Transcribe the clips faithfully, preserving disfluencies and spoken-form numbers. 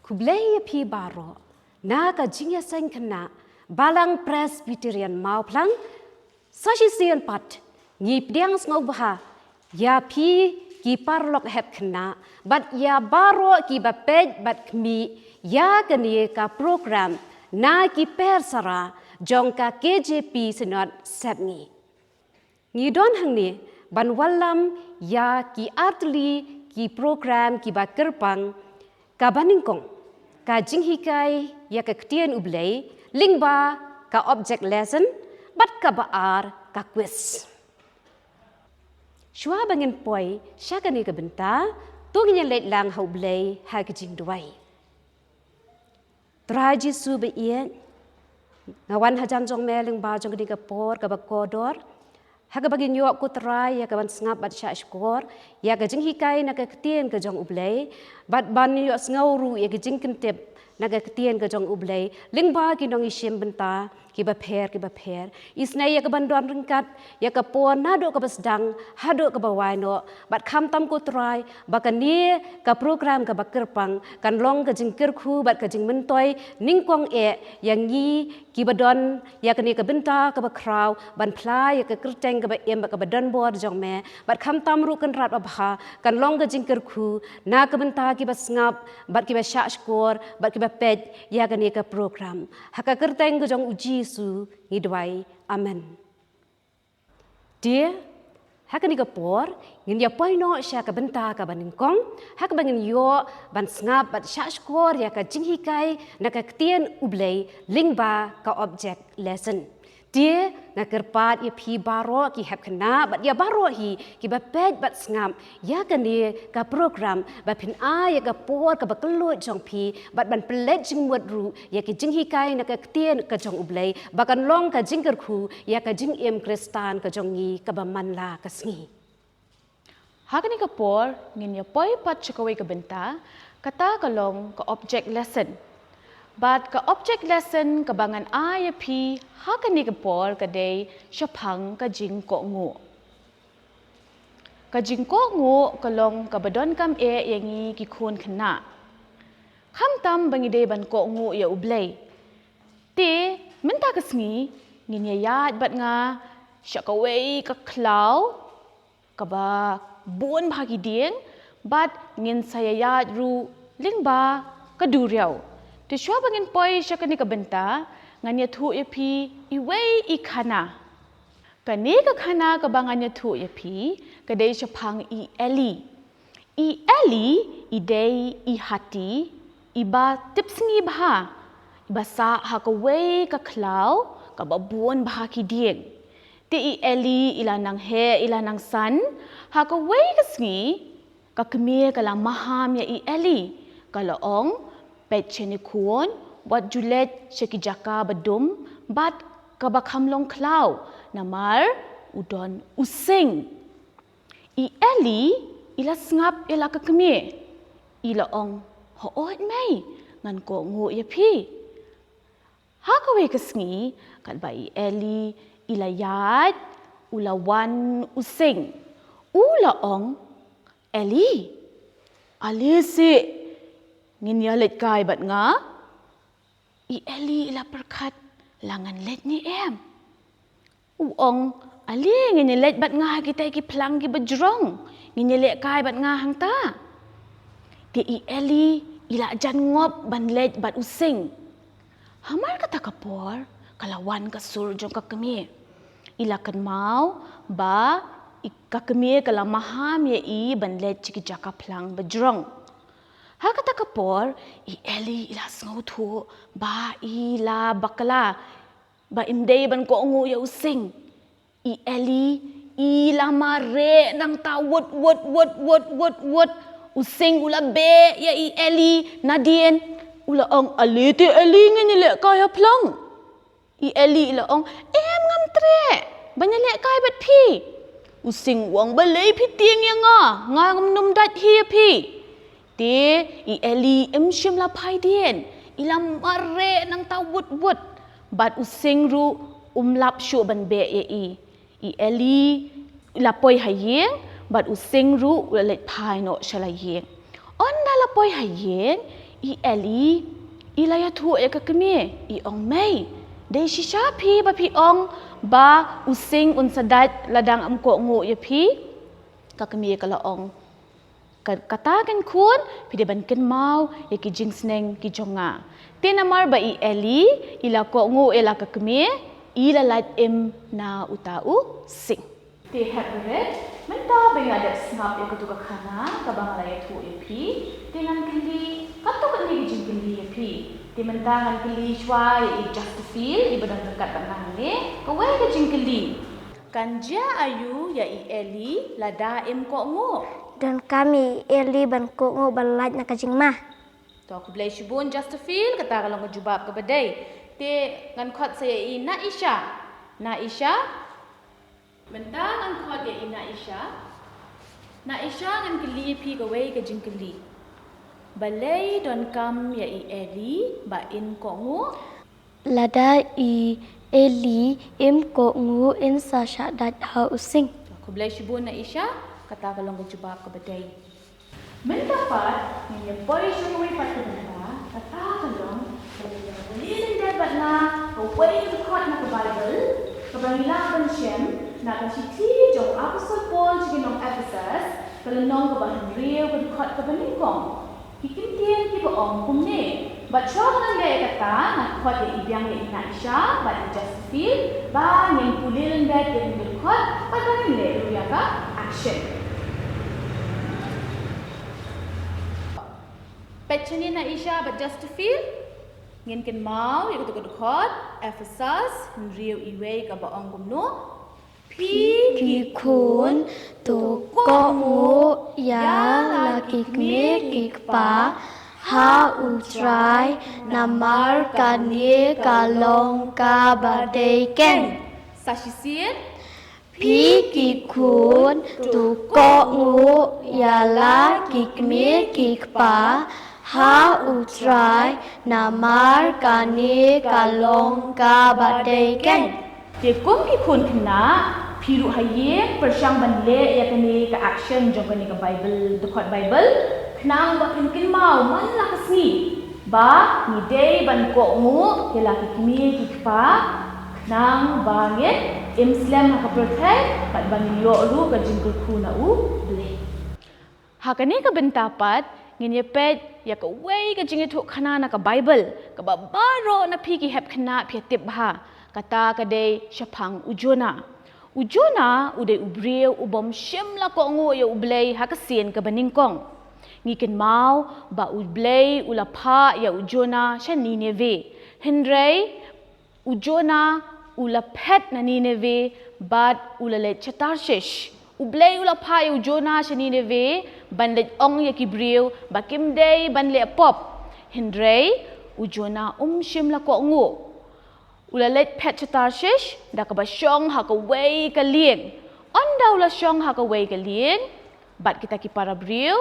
Khublei ïa phi baroh na ka jingïaseng khynnah Balang Presbyterian Mawphlang. Sa shisien pat ngi pdiang sngewbha ïa phi ki paralok hep khynnah bad ïa baroh kiba peit bad khmih ïa kane ka program na ki per sara jong ka K J P Synod Sepngi. Ngi don hangne ban wallam ïa ki artylli ki program kiba kyrpang, kaba nyngkong ka jinghikai ïa ka ktien U Blei lyngba ka object lesson bad kaba ar ka quiz. Shuwa ba ngin poi sha kane ka bynta, to ngin ïa leit lang ha U Blei ha ka jingduwai. Trai Jisu ba ïeit, nga wan hajan jong me lyngba jong kane ka por kaba kordor, ha kaba ngin ïoh ko Trai ïa ka ban sngap bad shah shkor ïa ka jinghikai na ka ktien ka jong U Blei, bad ban ïoh sngew ruh ïa ka jingkyntip na ka ktien ka jong U Blei lyngba ki nongïashim bynta kiba pher kiba pher. Isynei ïa ka ban don ryngkat ïa ka por naduh kaba sdang haduh kaba wai noh, bad khamtam ko Trai ba kane ka program kaba kyrpang kan long ka jingkyrkhu bad ka jingmyntoi nyngkong eh ïa ngi kiba don ïa kane ka bynta kaba khraw ban phla ïa ka kyrteng kaba im bad kaba donbor jong me, bad khamtam ruh Kynrad babha kan long ka jingkyrkhu na ka bynta kiba sngap bad kiba shah shkor bad kiba peit ïa kane ka program. Ha ka kyrteng ka jong U Jisu ngi duwai. Amen. Te ha kane ka por ngin ïa poi noh sha ka bynta kaba nyngkong ha kaba ngin ïoh ban sngap bad shah shkor ïa ka jinghikai na ka ktien U Blei lyngba ka object lesson. Te nga kyrpad ïa phi baroh ki hep khynnah bad ïa baroh hi kiba peit bad sngap ïa kane ka program ba phin ai ïa ka por kaba kylluid jong phi bad ban pynleit jingmut ruh ïa ki jinghikai na ka ktien ka jong U Blei ba kan long ka jingkyrkhu ïa ka jingim Khristan ka jong ngi kaba man la ka sngi. Ha kane ka por ngin ïa poi pat sha kawei ka bynta, kata ka long ka object lesson. Bad ka object lesson kaba ngan ai ïa phi ha kane ka por ka dei shaphang ka jingkohnguh. Ka jingkohnguh ka long kaba donkam eh ïa ngi ki khun khynnah. Khamtam ba ngi dei ban kohnguh ïa U Blei. Te mynta ka sngi ngin ïa ïaid bad nga sha kawei ka khlaw kaba bun bha ki dieng bad ngin sa ïa ïaid ruh lyngba ka duriaw. Te shuwa ba ngin poi sha kane ka bynta ngan ïathuh ïa phi iwei i khana. Kane ka khana kaba ngan ïathuh ïa phi ka dei shaphang i Eli. I Eli i dei i hati iba tipsngi bha, iba sah ha kawei ka khlaw kaba bun bha ki dieng. Te i Eli i la nang heh i la nang san ha kawei ka sngi, ka kmie ka la maham ïa i Eli, ka la ong, peit shane khun, wat ju leit sha ki jaka ba dum bad kaba kham long khlaw, namar u don u sing. I Eli i la sngap ïa la ka kmie, i la ong, hooid mei, ngan kohnguh ïa phi. Ha kawei ka sngi katba i Eli i la ïaid, u la wan u sing. U la ong, Eli, ale sih, ngin ïa leit kai bad nga? I Eli i la pyrkhat, la ngan leit ne em? U ong, ale ngin ïa leit bad nga ha kitai ki phlang kiba jrong, ngin ïa lehkai bad nga hangta. Te i Eli i la jan ngop ban leit bad u sing. Hamar kata ka por ka la wan ka sur jong ka kmie. I la kynmaw ba i ka kmie ka la maham ïa i ban leit sha ki jaka phlang ba jrong. Ha kata ka por i Eli i la sngewthuh ba i la bakla, ba im dei ban kohnguh ïa u sing. I Eli i la mareh nangta wut wut wut wut wut wut. U sing u la beh ïa i Eli nadien. U la ong, ale te Eli, ngin ïa lehkai ha phlang. I Eli i la ong, em, ngam treh ban ïa lehkai bad phi. U sing u ong, balei phi tieng ïa nga, nga ngam nym dait hi ïa phi. Te i Eli im shym la phai dien, i la mareh nangta wut wut. Bad u sing ruh um lap shuh ban beh ïa i. I Eli i la poi ha ïing bad u sing ruh u la leit phai noh sha la ïing. Ynda la poi ha ïing, I Eli i la ïathuh ïa ka kmie, i ong, mei, dei shisha phi ba phi ong ba u sing un sa dait lada ngam kohnguh ïa phi? Ka kmie ka la ong, kata kan khun, phi dei ban kynmaw ïa ki jingsneng ki jong nga. Te namar ba i Eli i la kohnguh ïa la ka kmie, i la lait im na uta u sing. Te hep rit, mynta ba nga dep sngap ïa katu ka khana kaba nga la ïathuh ïa phi, te ngan kylli katto katne ki jingkylli ïa phi. Te mynta ngan kylli shuwa ïa i Justaphil, i ba don ryngkat bad nga hangne, kawei ka jingkylli. Kan jia aïu ïa i Eli lada im kohnguh? Donkam ïa i Eli ban kohnguh ban lait na ka jingma. To, khublei shibun Justaphil, kata ka long ka jubab kaba dei. Te ngan khot sa ïa i Naisha. Naisha. Mynta ngan khot ïa i Naisha. Naisha, ngan kylli ïa phi kawei ka jingkylli. Balei donkam ïa i Eli ba in kohnguh? Lada i Eli im kohnguh, in sa shah dait ha u sing. Khublei shibun Naisha, kata ka long ka jubab kaba dei. Mynta pat ngin ïa poi sha kawei pat ka bynta, kata ka long, ba ngin ïa pule lyndet bad nga kawei ka dkhot na ka Baibl kaba ngi lah ban shem na ka shithi jong u Apostol Paul sha ki nong Ephesus, ka lynnong kaba hynriew, ka dkhot kaba nyngkong. Ki ktien kiba ong kumne. Bad shuwa ba ngan leh kata, ngan khot ïa i biang ïa i Naisha bad i Justaphil ba ngin pule lyndet ïa kane ka dkhot bad ba ngin leh ruh ïa ka action. Peit shane Naisha bad Justaphil, ngin kynmaw ïa katu ka dkhot, Ephesus hynriew, iwei, kaba ong kumno. Phi ki khun, to kohnguh ïa la ki kmie ki kpa ha U Trai, namar kane ka long kaba dei keiñ. Sa shisien. Phi ki khun, to kohnguh ïa la ki kmie ki kpa ha U Trai, namar kane ka long kaba dei keiñ. Te kum ki khun khynnah, phi ruh ha ïing pyrshang ban leh ïa kane ka action jong kane ka Baibl, dkhot Baibl, khnang ba kin kynmaw man la ka sngi ba ngi dei ban kohnguh ïa la ki kmie ki kpa, khnang ba ngin im slem ha ka pyrthei bad ba ngin ïoh ruh ka jingkyrkhu na U Blei. Ha kane ka bynta pat, ngin ïa peit ïa kawei ka jingïathuhkhana na ka Baibl kaba baroh na phi ki hep khynnah phi ïa tip bha. Kata ka dei shaphang u Jonah. U Jonah u dei u briew u bym shym la kohnguh ïa U Blei ha ka sien kaba nyngkong. Ngi kynmaw ba U Blei u la phah ïa u Jonah sha Nineveh. Hynrei u Jonah u la phet na Nineveh bad u la leit sha Tarshish. U Blei u la phah ïa u Jonah sha Nineveh ban leit ong ïa ki briew ba kim dei ban leh pop. Hynrei u Jonah um shym la kohnguh. U la leit phet sha Tarshish da kaba shong ha kawei ka lieng. Ynda u la shong ha kawei ka lieng bad kita ki para briew,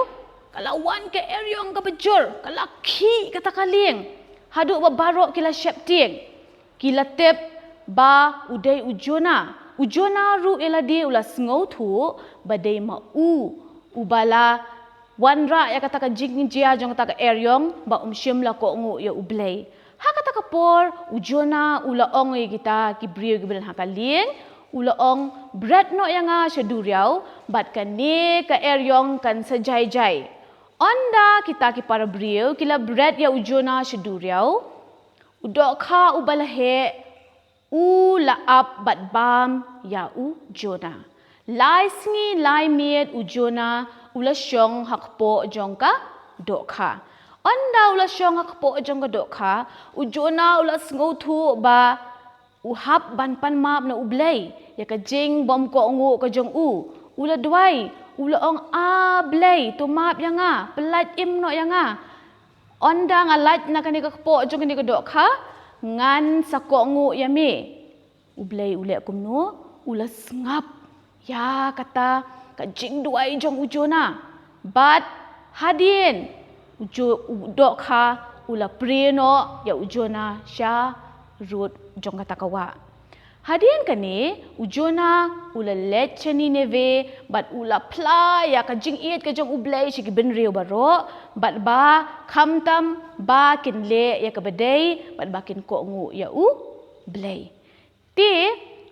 ka la wan ka eriong kaba jur, ka la khih kata ka lieng haduh ba baroh ki la sheptieng. Ki la tip ba u dei u Jonah. U Jonah ruh ïa lade u la sngewthuh ba dei ma u uba la wanrah ïa kata ka jingjia jong kata ka eriong ba um shym la kohnguh ïa U Blei. Ha kata ka por u Jonah u la ong ïa kita ki briew kiba don ha ka lieng, u la ong, bret noh ïa nga sha duriaw bad kane ka eriong kan sa jai jai. Ynda kita ki para briew ki la bret ïa u Jonah sha duriaw, u dohkha uba la heh u la ap bad bam ïa u Jonah. Lai sngi lai miet u Jonah u la shong ha kpoh jong ka dohkha. Ynda u la shong ha kpoh jong ka dohkha, u Jonah u la sngewthuh ba u hap ban pan map na U Blei ïa ka jingbym kohnguh ka jong u. U la duwai, u la ong, a Blei, to map ïa nga, pyllait im noh ïa nga. Ynda nga lait na kane ka kpoh jong kane ka dohkha, ngan sa kohnguh ïa me. U Blei u leh kumno? U la sngap ïa kata ka jingduwai jong u Jonah. Bad hadien u Jo-, u dohkha u la prie noh ïa u Jonah sha rud jong kata ka wah. Hadien kane, u Jonah u la leit sha Nineveh, bad u la phla ïa ka jingïeit ka jong U Blei sha ki bynriew baroh, bad ba khamtam ba kin leh ïa kaba dei, bad ba kin kohnguh ïa U Blei. Te,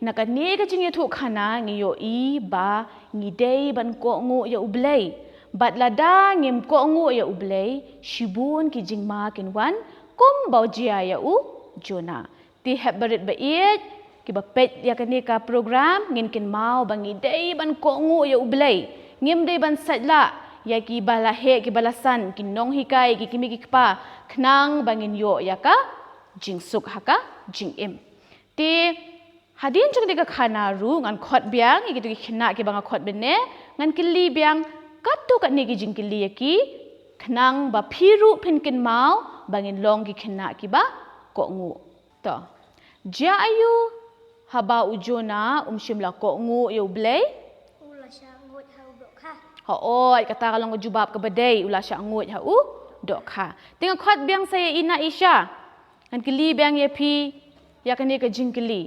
na kane ka jingïathuhkhana ngi ïohi ba ngi dei ban kohnguh ïa U Blei. Bad lada ngim kohnguh ïa U Blei, shibun ki jingma kin wan, kumba u jia ïa u Jonah. Te hep barit ba ïeit, kiba peit ïa kane ka program, ngin kynmaw ba ngi dei ban kohnguh ïa U Blei. Ngim dei ban sait lah ïa kiba la heh kiba la san, ki nonghikai, ki kmie ki kpa, khnang ba ngin ïoh ïa ka jingsuk ha ka jingim. Te hadien jong kane ka khana ruh ngan khot biang ïa kito ki khynnah kiba nga khot mynne, ngan kylli biang katto katne ki jingkylli ïa ki, khnang ba phi ruh phin kynmaw ba ngin long ki khynnah kiba kohnguh. To. Jia aiu haba u Jonah um shym la kohnguh ïa U Blei? U la shah nguid ha u dohkha. Hooid, kata ka long ka jubab kaba dei, u la shah nguid ha u dohkha. Te nga khot biang sa ïa i Naisha. Ngan kylli biang ïa phi ïa kane ka jingkylli.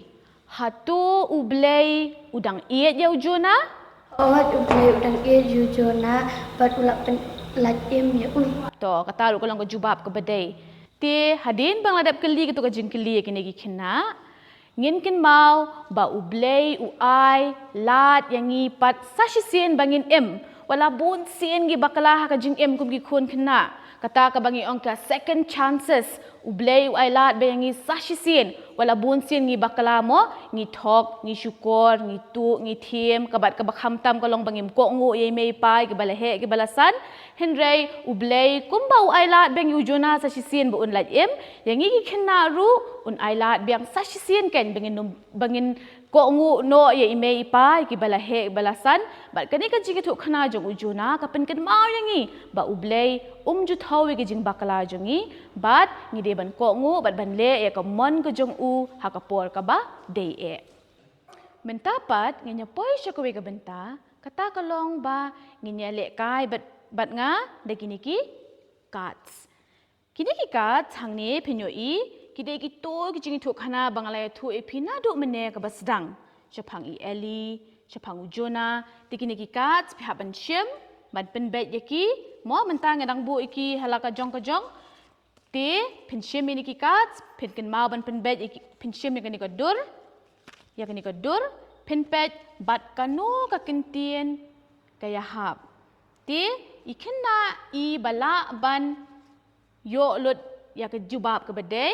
Hato U Blei u dang ïeit ïa u Jonah? Hooid, U Blei u dang ïeit ïa u Jonah, bad u la pynlait im ïa u. To, kata ruh ka long ka jubab kaba dei. Te hadien ba nga la dep kylli kato ka jingkylli ïa kine ki khynnah, ngin kynmaw ba U Blei u ai lad ïa ngi pat sa shisien ba ngin im. Wat la bun sien ngi bakla ha ka jingim kum ki khun khynnah, kata kaba ngi ong ka second chances, U Blei u ai lad ba ïa ngi sa shisien. Wat la bun sien ngi bakla mo, ngi thok, ngi shukor, ngi tuh, ngi thiem, kaba, kaba khamtam ka long ba ngim kohnguh ïa i mei i pa, kiba la heh kiba la san. Hynrei U Blei kumba u ai lad biang ïa u Jonah sa shisien ba un lait im, ïa ngi ki khynnah ruh un ai lad biang sa shisien keiñ ba ngin ym, ba ngin kohnguh noh ïa i mei i pa, ïa kiba la heh kiba la san. Bad kane ka jingïathuhkhana jong u Jonah ka pynkynmaw ïa ngi ba U Blei um ju thew ïa ki jingbakla jong ngi, bad ngi dei ban kohnguh bad ban leh ïa ka mon ka jong u ha ka por kaba dei eh. Mynta pat ngin ïa poi sha kawei ka bynta, kata ka long ba ngin ïa lehkai bad, bad nga da kine ki cards. Kine ki cards hangne phin ïohi, ki dei kito ki jingïathuhkhana ba nga la ïathuh ïa phi naduh mynne kaba sdang. Shaphang i Eli, shaphang u Jonah, te kine ki cards phi hap ban shim, ban pynbeit ïa ki, mo mynta nga dang buh ïa ki ha la ka jong ka jong. Te phin shim ïa kine ki cards, phin kynmaw ban pynbeit ïa ki, phin shim ïa kane ka dur, ïa kane ka dur, phin peit bad kano ka kyntien ka ïahap. Te i khynnah iba lah ban ïoh lut ïa ka jubab kaba dei,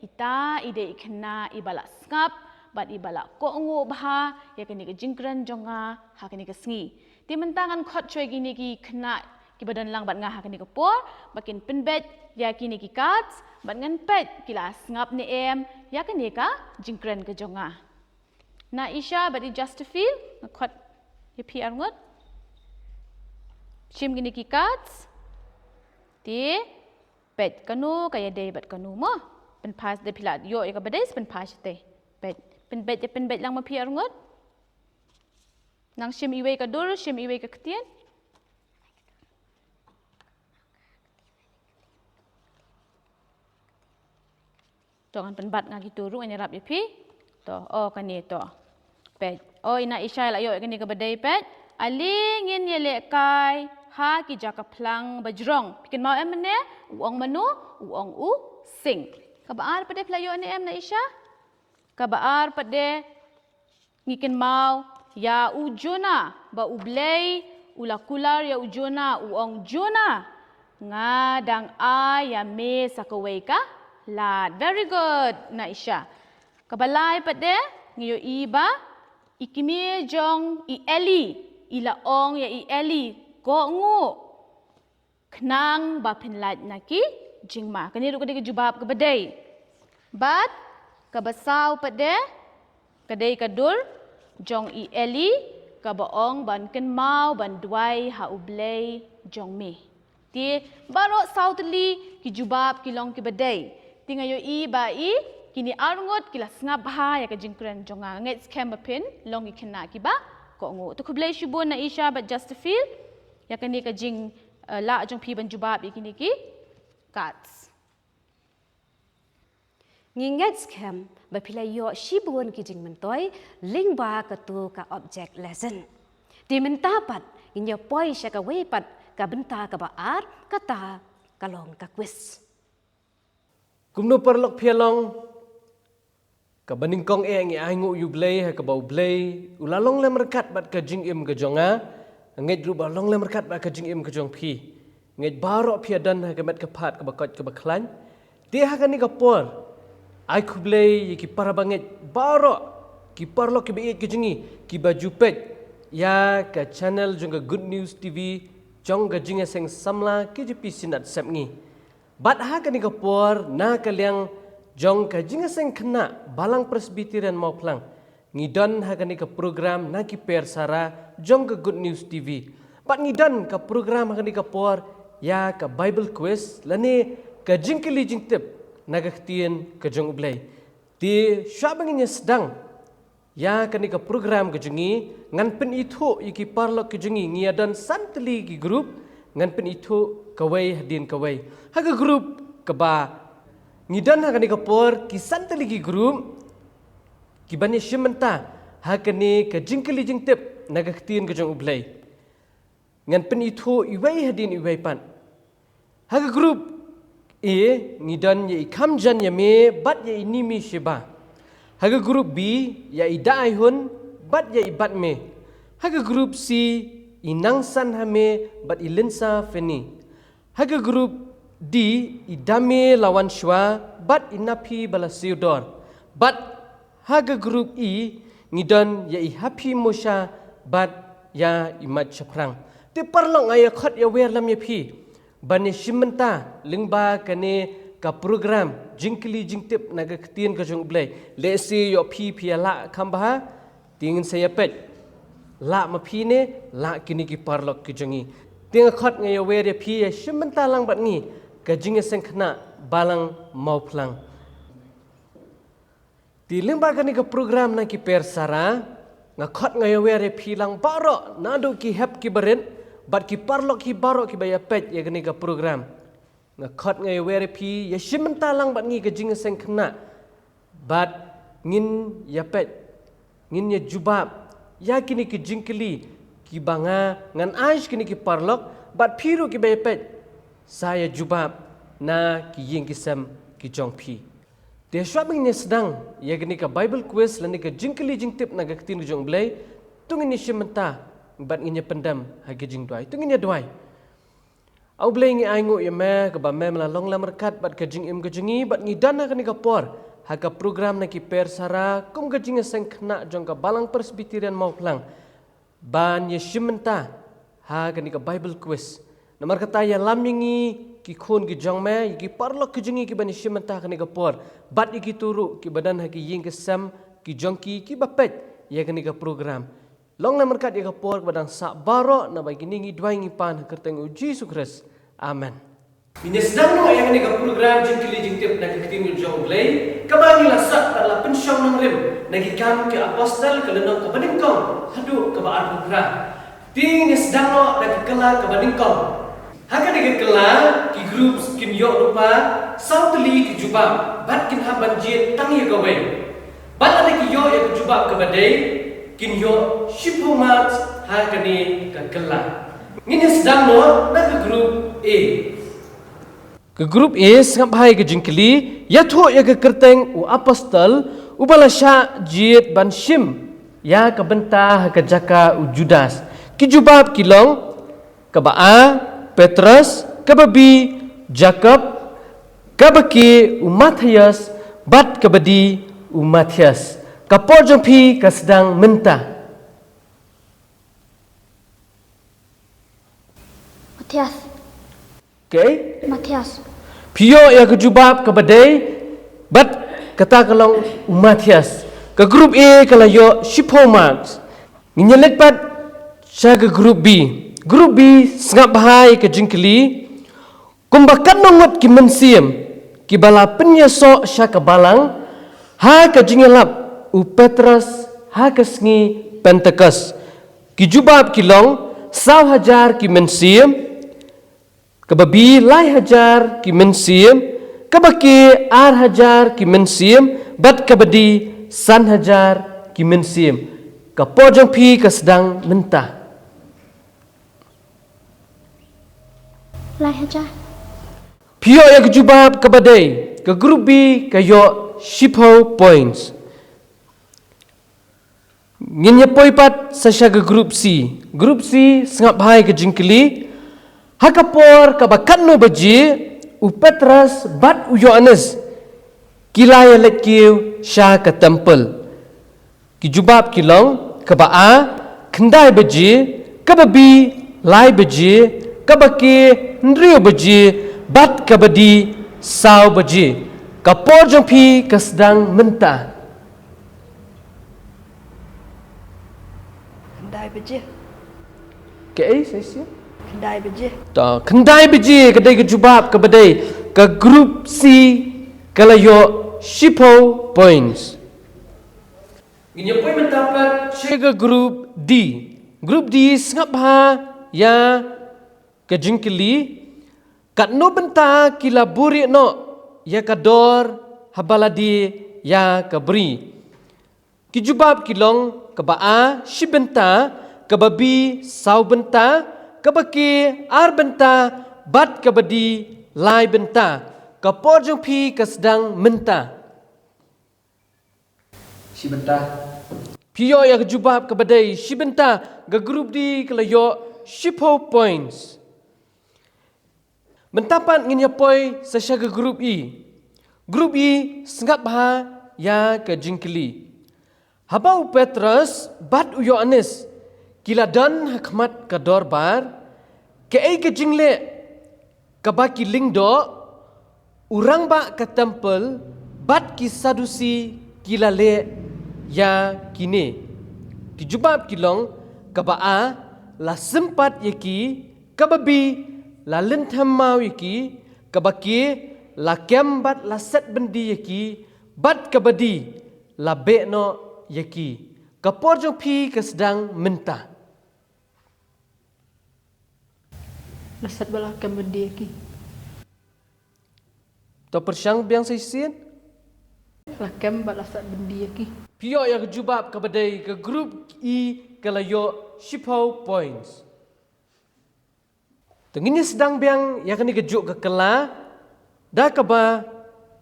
ita i dei i khynnah iba la sngap bad iba la kohnguh bha ïa kane ka jingkren jong nga ha kane ka sngi. Te mynta ngan khot shuwa ïa kine ki khynnah kiba don lang bad nga ha kane ka por ba kin pynbeit ïa kine ki cards, bad ngan peit ki la sngap ne em ïa kane ka jingkren ka jong nga. Naisha bad i Justafil, nga khot ïa phi arngut. Shim kine ki cards. Te peit kano ka ïadei bad kano mo. Pynpaw da phi la ïoh ïa kaba dei, pynpaw shatei. Peit, pynbeit, pynbeit lang ma phi arngut. Nang shim iwei ka dur, shim iwei ka ktien. To ngan pynbat nga kito ruh, ngan ïarap ïa phi. To, oh kane to. Peit. Oh i Naisha la ïoh ïa kane kaba dei, peit. Ale ngin ïalehkai ha ki jaka phlang bajrong. Phi kynmaw em mynne? U ong mano? U ong u sink. Kaba ar pat de phi la ïoh ne em Naisha? Kaba ar pat de ngi kynmaw ïa u Jonah, ba U Blei u la kular ïa u Jonah, u ong, Jonah, nga dang ai ïa me sa kawei ka lad. Very good Naisha. Kaba lai pat de ngi ïohi ba i kmie jong i Eli i la ong ïa i Eli, kohnguh khnang ba phin lait na ki jingma. Kane ruh ka dei ka jubab kaba dei. Bad kaba saw pat de, ka dei ka dur jong i Eli kaba ong, ban kynmaw ban duwai ha U Blei jong me. Te baroh saw tylli ki jubab ki long kiba dei. Te nga ïohi ba i kine arngut ki la sngap bha ïa ka jingkren jong nga. Nga ngeit skhem ba phin long ki khynnah kiba kohnguh. Te khublei shibun Naisha bad Justafil ïa kane ka jing, eh, lah jong phi ban jubab ïa kine ki cards. Ngi ngeit skhem ba phi la ïoh shibun ki jingmyntoi lyngba katu ka object lesson. Te mynta pat ngin ïa poi sha kawei pat ka bynta kaba ar, kata ka long ka quiz. Kumno paralok phi ïa long? Kaba nyngkong eh ngi ainguh ïa U Blei ha kaba U Blei u la long lem ryngkat bad ka jingim ka jong nga. Ngeit ruh ba long lem ryngkat bad ka jingim ka jong phi. Ngeit baroh phi ïa don ha ka met ka phad kaba koit kaba khlaiñ. Te ha kane ka por, ai khublei ïa ki para bangeit baroh, ki paralok kiba ïeit ki jong ngi, kiba ju peit ïa ka channel jong ka Good News T V, jong ka jingïaseng samla K J P Synod Sepngi. Bad ha kane ka por, na ka liang jong ka jingïaseng khynnah Balang Presbyterian Mawphlang, ngi don ha kane ka program na ki per sara jong ka Good News T V. Bad ngi don ka program ha kane ka por ïa ka Bible quiz lane ka jingkylli jingtip na ka ktien ka jong U Blei. Te shuwa ba ngin ïa sdang ïa kane ka program ka jong ngi, ngan pynithuh ïa ki paralok ki jong ngi, ngi ïa don san tylli ki group, ngan pynithuh kawei hadien kawei. Ha ka group kaba ngi don ha kane ka por, ki san tylli ki group, ki ban ïa shim bynta ha kane ka jingkylli jingtip na ka ktien ka jong U Blei. Ngan pynithuh iwei hadien iwei pat. Ha ka group A, ngi don ïa i Kham Jan ïa me bad ïa i Nimi Sheba. Ha ka group B, ïa i Da Ai Hun bad ïa i Bat Me. Ha ka group C, i Nang San Ha Me bad i Linsa Feni. Ha ka group D, i Dame Lawan Shwa bad i Naphi Bala Siudor. Bad ha ka group E, ngi don ïa i Happy Mosha bad ïa i Mat Shaphrang. Te paralok, nga ïa khot ïa wer lam ïa phi ban ïa shim bynta lyngba kane ka program jingkylli jingtip na ka ktien ka jong U Blei. Lehse ïoh phi phi ïa lah kham bha, te ngin sa ïa peit lah ma phi ne lah kine ki paralok ki jong ngi. Te nga khot nga ïa wer ïa phi ïa shim bynta lang bad ngi, ka jingïaseng khynnah Balang Mawphlang. Te lyngba kane ka program na ki per sara, nga khot nga ïa wer ïa phi lang baroh, naduh ki hep ki barit bad ki paralok hi baroh kiba ïa peit ïa kane ka program. Nga khot nga ïa wer ïa phi ïa shim bynta lang bad ngi ka jingïaseng khynnah. Bad ngin ïa peit, ngin ïa jubab ïa kine ki jingkylli kiba nga ngan ai sha kine ki paralok, bad phi ruh kiba ïa peit sa ïa jubab na ki ïing ki sem ki jong phi. Te shuwa ba ngin ïa sdang ïa kane ka Bible quiz lane ka jingkylli jingtip na ka ktien ka jong U Blei, to ngin ïa shim bynta bad ngin ïa pyndem ha ka jingduwai. To ngin ïa duwai. A U Blei, ngi ainguh ïa me kaba me me la long lem ryngkat bad ka jingim ka jong ngi, bad ngi don ha kane ka por ha ka program na ki per sara kum ka jingïaseng khynnah jong ka Balang Presbyterian Mawphlang ban ïa shim bynta ha kane ka Bible quiz. Namar kata, ïalam ïa ngi ki khun ki jong me, ïa ki paralok ki jong ngi kiban ïa shim bynta ha kane ka por, bad ïa kito ruh kiba don ha ki ïing ki sem ki jong ki kiba peit ïa kane ka program. Long lem ryngkat ïa ka por kaba dang sah baroh, naba kine ngi duwai ngi pan ha ka kyrteng U Jisu Khrist. Amen. Ngin ïa sdang noh ïa kane ka program jingkylli jingtip na ka ktien ka jong U Blei, kaba ngi la sah bad la pynshong nongrim na Ki Kam ki Apostol, ka lynnong kaba nyngkong haduh kaba arphew phra. Te ngin ïa sdang noh da ka kylla kaba nyngkong. Ha kane ka kylla, ki groups kin ïoh lypa saw tylli ki jubab bad kin hap ban jied tang ïa kawei. Bad lada ki ïoh ïa ka jubab kaba dei, kin ïoh shiphew marks ha kane ka kylla. Ngin ïa sdang noh na ka group A. Ka group A, sngap bha ïa ka jingkylli, ïathuh ïa ka kyrteng u apostol uba la shah jied ban shim ïa ka bynta ha ka jaka u Judas. Ki jubab ki long, kaba A, Petros, kaba B, Jakob, kaba K, u Mathaios, bad kaba D, u Matthias. Ka por jong phi ka sdang mynta. Matthias. Okay. Matthias. Phi ïoh ïa ka jubab kaba dei, bad kata ka long u Matthias. Ka group A ka la ïoh shiphew marks. Ngin ïa leit pat sha ka group B. Group B, sngap bha ïa ka jingkylli. Kumba katno ngut ki mynsiem kiba la pynïasoh sha ka balang ha ka jingïalap u Petros ha ka sngi Pentekost? Ki jubab ki long, saw hajar ki mynsiem, kaba B, lai hajar ki mynsiem, Kaba ki ar hajar ki mynsiem, bad kaba die san hajar ki mynsiem. Ka por jong phi ka sdang mynta. Lai hajar. Phi ïoh ïa ka jubab kaba dei, ka group B ka ïoh shiphew points. Ngin ïa poi pat sa sha ka group C. Group C, sngap bha ïa ka jingkylli. Ha ka por kaba katno baje u Petros bad u Ïoannis ki la ïa leit kiew sha ka temple? Ki jubab ki long, kaba A, khyndai baje, kaba B, lai baje, kaba C, hynriew baje, bad kaba D, saw baje. Ka por jong phi ka sdang mynta. Khyndai baje. Kaei, sa shisien? Khyndai baje. To, khyndai baje ka dei ka jubab kaba dei, ka group C ka la ïoh shiphew points. Ngin ïa poi mynta pat sha ka group D. Group D, sngap bha ïa ka jingkylli. Katno bynta ki la buhrieh noh ïa ka dor haba la die ïa ka bri? Ki jubab ki long, kaba A, shi bynta, kaba B, saw bynta, kaba C, ar bynta, bad kaba D, lai bynta. Ka por jong phi ka sdang mynta. Shi bynta. Phi ïoh ïa ka jubab kaba dei, shi bynta. Ka group D ka la ïoh shiphew points. Mynta pat ngin ïa poi sa sha ka group E. Group E, sngap bha ïa ka jingkylli. Haba u Petros bad u Ïoannis ki la don ha khmat ka dorbar, kaei ka jingleh kaba ki lyngdoh, u rangbah ka temple bad ki Sadusi ki la leh ïa kine? Ki jubab ki long, kaba A, la sympat ïa ki, kaba B, la lynthem maw ïa ki, kaba C, la kem bad la set byndi ïa ki, bad kaba D, la beh noh ïa ki. Ka por jong phi ka sdang mynta. La set bad la kem byndi ïa ki. To pyrshang biang sa shisien. La kem bad la set byndi ïa ki. Phi ïoh ïa ka jubab kaba dei, ka group E ka la ïoh shiphew points. To ngin ïa sdang biang ïa kane kajuh ka kylla, da kaba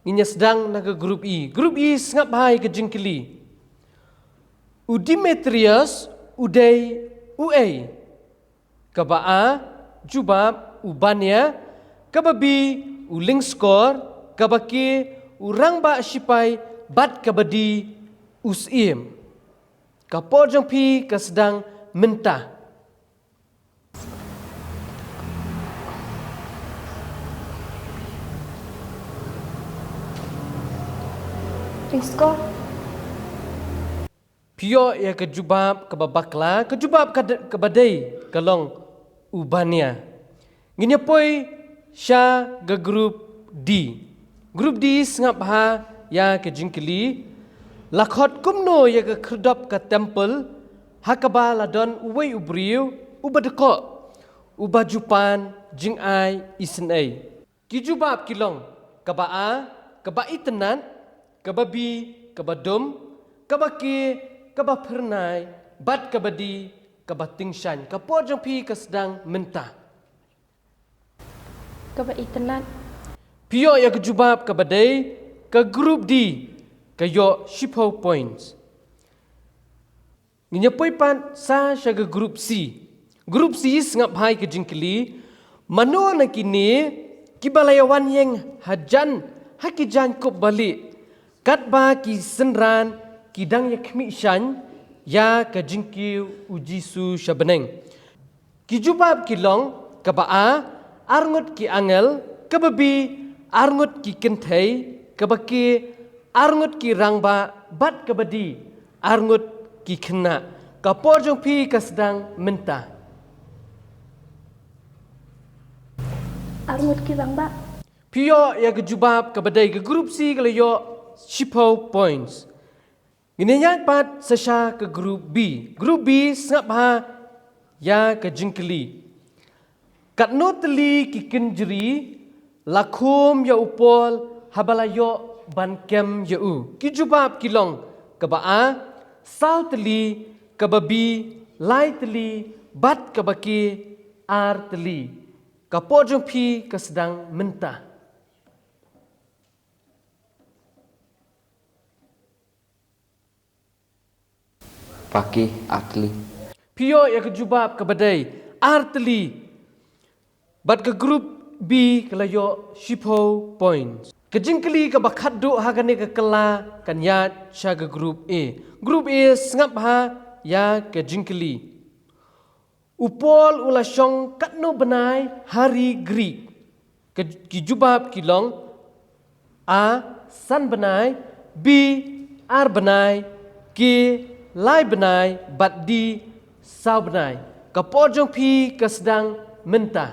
ngin ïa sdang na ka group E. Group E, sngap bha ïa ka jingkylli. U Demetrius u dei uei? Kaba A, jubab, u bania, kaba B, u lyngskor, kaba C, u rangbah shipai, bad kaba D, u syiem. Ka por jong phi ka sdang mynta. Lyngskor. Phi ïoh ïa ka jubab kaba bakla, ka jubab ka de-, kaba dei ka long u bania. Ngin ïa poi sha ka group D. Group D, sngap bha ïa ka jingkylli. La khot kumno ïa ka khyrdop ka temple ha kaba la don uwei u briew uba dkoh, uba ju pan jingai isynei? Ki jubab ki long, kaba A, kaba itynnad, kaba B, kaba dum, kaba C, kaba phyrnai, bad kaba D, kaba tyngshaiñ. Ka por jong phi ka sdang mynta. Kaba itynnad. Phi ïoh ïa ka jubab kaba dei, ka group D ka ïoh shiphew points. Ngin ïa poi pat sa sha ka group C. Group C, sngap bha ïa ka jingkylli. Mano na kine kiba la ïa wan ïeng hajan ha ki jaiñkup balieh, katba ki synran ki dang ïa khmih shaiñ ïa ka jingkiew u Jisu sha bneng? Ki jubab ki long, kaba A, arngut ki angel, kaba B, arngut ki kynthei, kaba C, arngut ki rangbah, bad kaba D, arngut ki khynnah. Ka por jong phi ka sdang mynta. Arngut ki rangbah. Phi ïoh ïa ka jubab kaba dei, ka group C ka la ïoh shiphew points. Ngin ïa ïaid pat sa sha ka group B. Group B, sngap bha ïa ka jingkylli. Katno tylli ki kynjri la khum ïa u Paul haba la ïoh ban kem ïa u. Ki jubab ki long, kaba A, saw tylli, kaba B, lai tylli, bad kaba C, ar tylli. Ka por jong phi ka sdang mynta. Paki, ar tylli. Phi ïoh ïa ka jubab kaba dei, ar tylli. Bad ka group B ka la ïoh shiphew points. Ka jingkylli kaba khatduh ha kane ka kylla kan ïaid sha ka group A. Group A, sngap bha ïa ka jingkylli. U Paul u la shong katno bnai ha ri Greek? Ka, ki jubab ki long, A, san bnai, B, ar bnai, C, lai bnai, bad D, saw bnai. Ka por jong phi ka sdang mynta.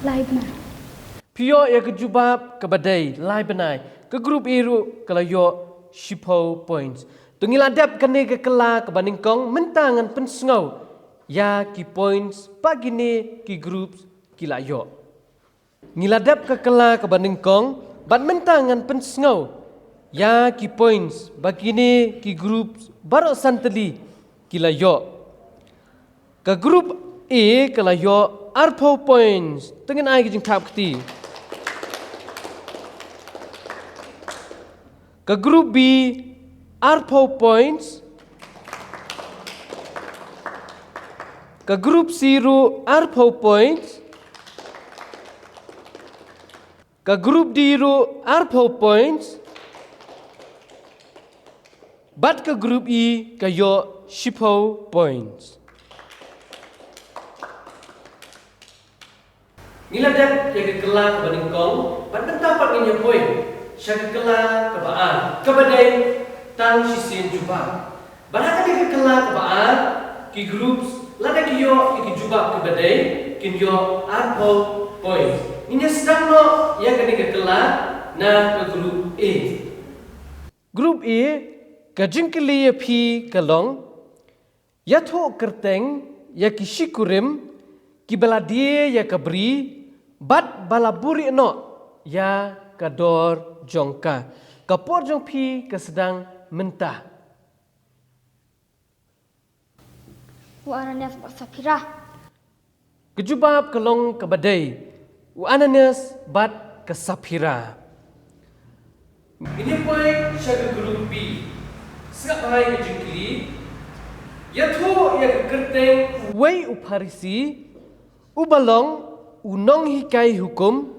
Lai bnai. Phi ïoh ïa ka jubab kaba dei, lai bnai. Ka group A ruh ka la ïoh shiphew points. To ngi la dep kane ka kylla kaba nyngkong, mynta ngan pynsngew ïa ki points ba kine ki groups ki la ïoh. Ngi la dep ka kylla kaba nyngkong, bad mynta ngan pynsngew ïa ki points ba kine ki groups baroh san tylli ki la ïoh. Ka group A ka la ïoh arphew points. To ngin ai ka jingthap kti. Ka group B, arphew points. Ka group C ruh, arphew points. Ka group D ruh, arphew points. Bad ka group E ka ïoh shiphew points. Ngi la dep ïa ka kylla kaba nyngkong, bad mynta pat ngin ïa poi sha ka kylla kaba ar, kaba dei tang shisien jubab. Bad ha kane ka kylla kaba ar, ki groups lada ki ïoh ïa ka jubab kaba dei, kin ïoh arphew points. Ngin ïa sdang noh ïa kane ka kylla na ka group A. Group A, ka jingkylli ïa phi ka long, ïathuh kyrteng ïa ki shikurim kiba la die ïa ka bri bad ba la buhrieh noh ïa ka dor jong ka. Ka por jong phi ka sdang mynta. U Ananias bad Saphira. Ka jubab ka long kaba dei, u Ananias bad ka Saphira. Ngin ïa poi sha ka group B. Sngap bha ïa ka jingkylli. Ïathuh ïa ka kyrteng uwei u Pharisi uba long u nonghikai hukum,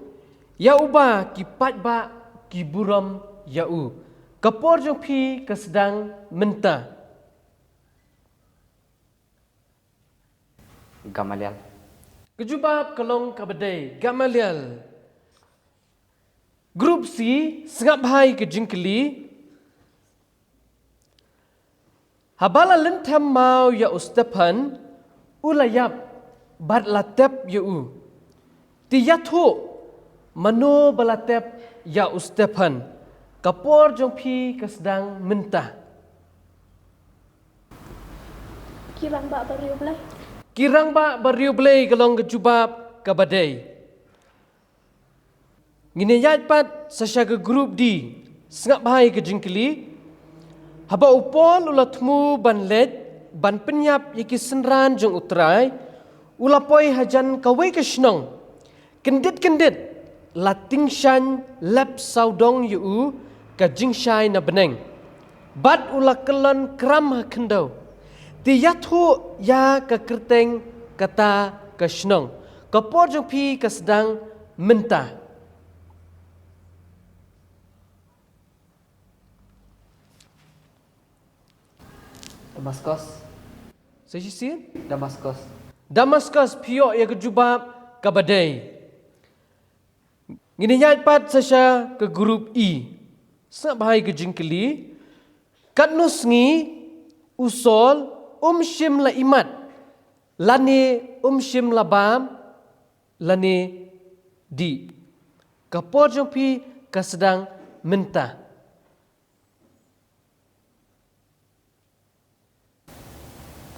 ïa uba ki paidbah ki burom ïa u. Ka por jong phi ka sdang mynta. Gamaliel. Ka jubab ka long kaba dei, Gamaliel. Group C, sngap bha ïa ka jingkylli. Haba la lynthem maw ïa u Stephan, u la ïap bad la tep ïa u. Te ïathuh mano ba la tep ïa u Stephan. Ka por jong phi ka sdang mynta. Ki rangbah ba riewblei. Ki rangbah ba riewblei. Ki rangbah ba riewblei ka long ka jubab kaba dei. Ngin ïa ïaid pat sa sha ka group D. Sngap bha ïa ka jingkylli. Haba u Paul u la thmu ban leit ban pynïap ïa ki synran jong U Trai, u la poi hajan kawei ka shnong. Kyndit kyndit la tyngshaiñ lep sawdong ïa u ka jingshai na bneng. Bad u la kyllon kram ha khyndew. Te ïathuh ïa ka kyrteng kata ka shnong. Ka por jong phi ka sdang mynta. Damaskos. Sa shisien? Damaskos. Damaskos, phi ïoh ïa ka jubab kaba dei. Ngin ïa ïaid pat sa sha ka group E. Sngap bha ïa ka jingkylli. Katno sngi u Saul um shym la imat, lane um shym la bam, lane dih? Ka por jong phi ka sdang mynta.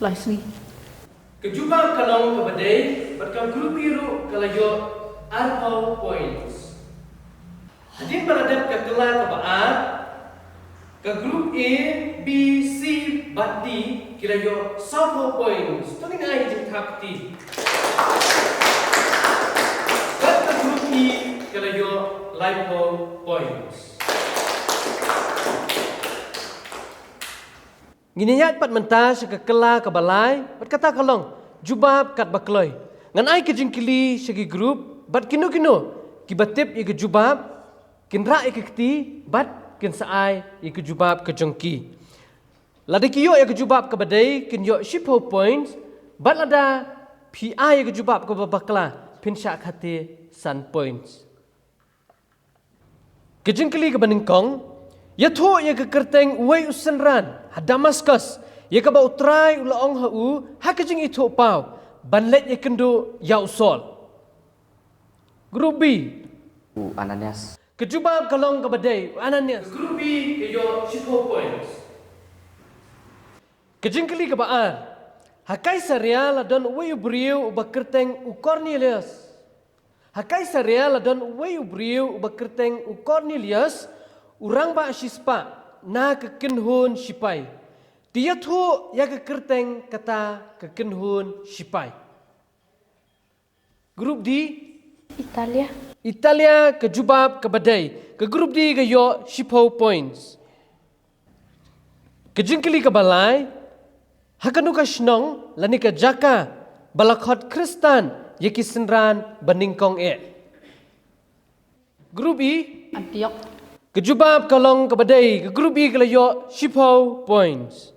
Lai sngi. Ka jubab ka long kaba dei, bad ka group E ruh ka la ïoh arphew points. Hadien ba la dep ka kylla kaba ar, ka group A, B, C bad D ki la ïoh sawphew points. To ngin ai jingthap kti. Bad ka group E ka la ïoh laiphew points. Ngin ïaid pat mynta sha ka kylla kaba lai, bad kata ka long jubab katba kloi. Ngan ai ka jingkylli sha ki group, bad kino kino kiba tip ïa ka jubab kin rah ïa ka kti, bad kin sa ai ïa ka jubab ka jong ki. Lada ki ïoh ïa ka jubab kaba dei kin ïoh shiphew points, bad lada phi ai ïa ka jubab kaba bakla phin shah khate san points. Ka jingkylli kaba nyngkong, ïathuh ïa ka kyrteng uwei u synran ha Damaskus ïa kaba U Trai u la ong ha u ha ka jingithuhpaw ban leit ïakynduh ïa u Saul. Group B. U Ananias. Ka jubab ka long kaba dei, u Ananias. Group B ka ïoh shiphew points. Ka jingkylli kaba ar, ha Kaisaria la don uwei u briew uba kyrteng u Kornelius. Ha Kaisaria la don uwei u briew uba kyrteng u Kornelius, u rangbah shispah na ka kynhun shipai. Te ïathuh ïa ka kyrteng kata ka kynhun shipai. Group D. Italia. Italia ka jubab kaba dei. Ka group D ka ïoh shiphew points. Ka jingkylli kaba lai, ha kano ka shnong lane ka jaka ba la khot Khristan ïa ki synran banyngkong eh? Group E. Antiok. Ka jubab ka long kaba dei, ka group E ka la ïoh shiphew points.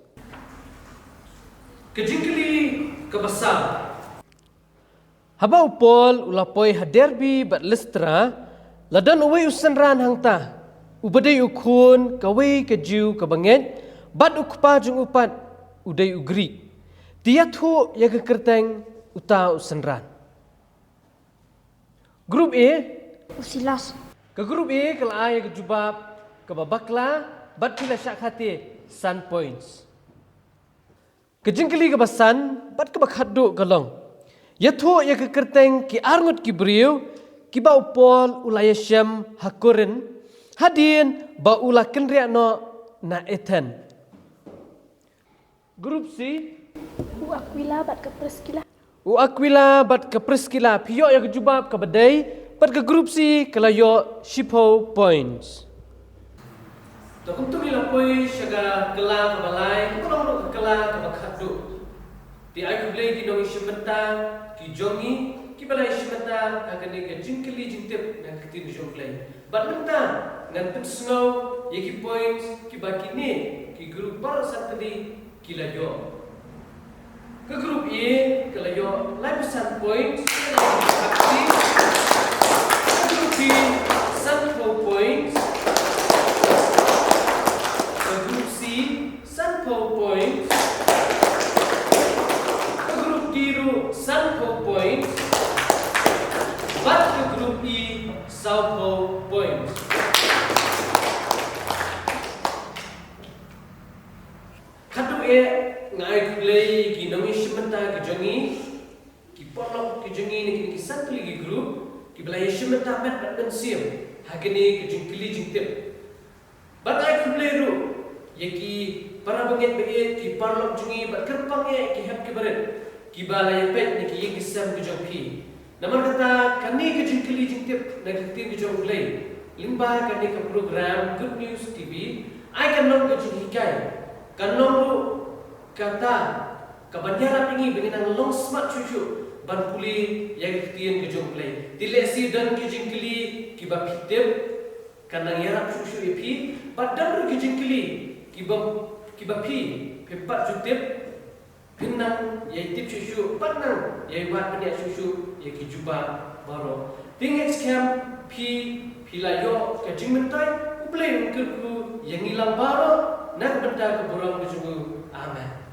Ka jingkylli kaba saw. Haba u Paul u la poi ha Derbe bad Listra, la don uwei u synran hangta, uba dei u khun kawei ka Jiw kaba ngeit, bad u kpa jong u pat u dei u Grik. Te ïathuh ïa ka kyrteng uta u synran. Group A. U Silas. Ka group A ka la ai ïa ka jubab kaba bakla, bad ki la shah khate san points. Ka jingkylli kaba san bad kaba khatduh ka long, ïathuh ïa ka kyrteng ki arngut ki briew kiba u Paul u la ïashem ha Korinth hadien ba u la kynriah noh na Athens. Group C. U Aquila bad ka Priskila. U Aquila bad ka Priskila, phi ïoh ïa ka jubab kaba dei, bad ka group C ka la ïoh shiphew points. To kumta ngi la poi sha ka kylla kaba lai, kaba long ruh ka kylla kaba khatduh. Te ai khublei ki nongïashim bynta ki jong ngi kiba la ïashim bynta ha kane ka jingkylli jingtip na ka ktien ka jong U Blei. Bad mynta ngan pynsngew ïa ki points kiba kine ki group baroh san tylli ki la ïoh. Ka group A ka la ïoh laiphew san points. Ka group B sanphew points. Ka group C sanphew points. Ka group D ruh sanphew points. Bad ka group E sawphew points. Khatduh eh nga ai khublei ïa ki nongïashim bynta ki jong ngi, ki paralok ki jong ngi na kine ki san tylli ki group kiba la ïashim bynta met bad mynsiem ha kane ka jingkylli jingtip. Bad ai khublei ruh ïa ki para bangeit baieit, ki paralok jong ngi bad kyrpang eh ki hep ki barit kiba la ïapeit na ki ïing ki sem ki jong phi. Namar kata kane ka jingkylli jingtip na ka ktien ka jong U Blei lyngba kane ka program Good News T V ai kan long ka jinghikai, kan long ruh kata kaban ïarap ïa ngi ba ngin nang long smat shuh shuh ban pule ïa ka ktien ka jong U Blei. Te lehse don ki jingkylli kiba phi tip kan nang ïarap shuh shuh ïa phi, bad don ruh ki jingkylli kiba, kiba phi, phi pat ju tip, phin nang ïai tip shuh shuh bad nang ïai wad bniah shuh shuh ïa ki jubab baroh. Te ngeit skhem phi, phi la ïoh ka jingmyntoi. U Blei un kyrkhu ïa ngi lang baroh na ka bynta ka burom ka jong u. Amen.